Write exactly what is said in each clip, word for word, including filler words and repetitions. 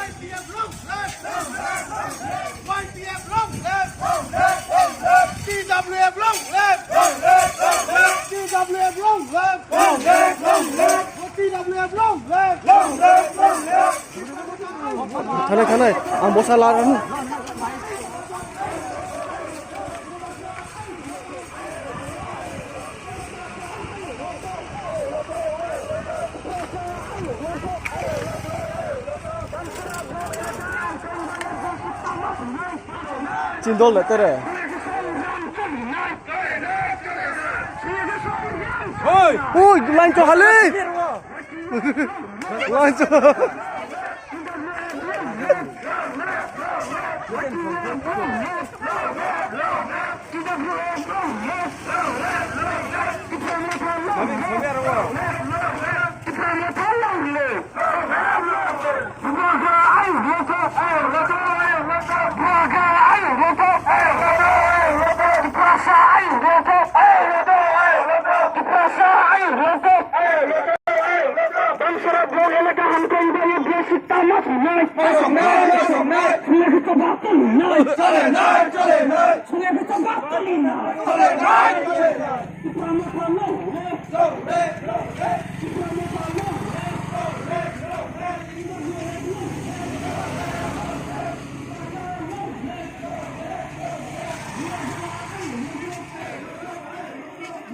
Y P F long live! Long live, long live! Y P F long live! Long live, long live! T W F long live! Long live, long live! T W F long live! Long live, long live! T W F long live! Long live, long live! Thanai, thanai, ang bosa la rani. Chindol le tere. Oi, oi, lain cho hale. Lain cho.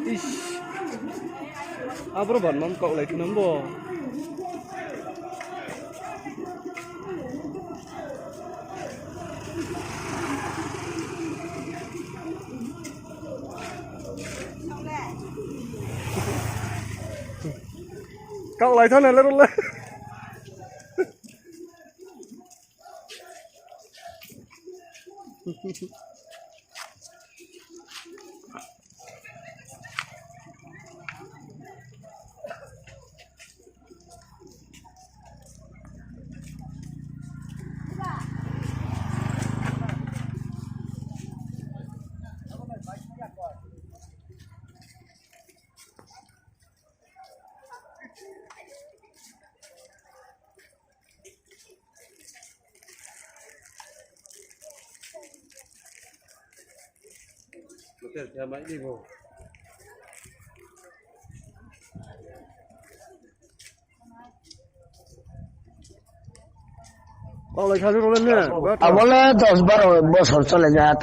Ish. Abro ban man kau lai khnang bo. Kau lai thana le role. Abo le dos baro bosor chole jat.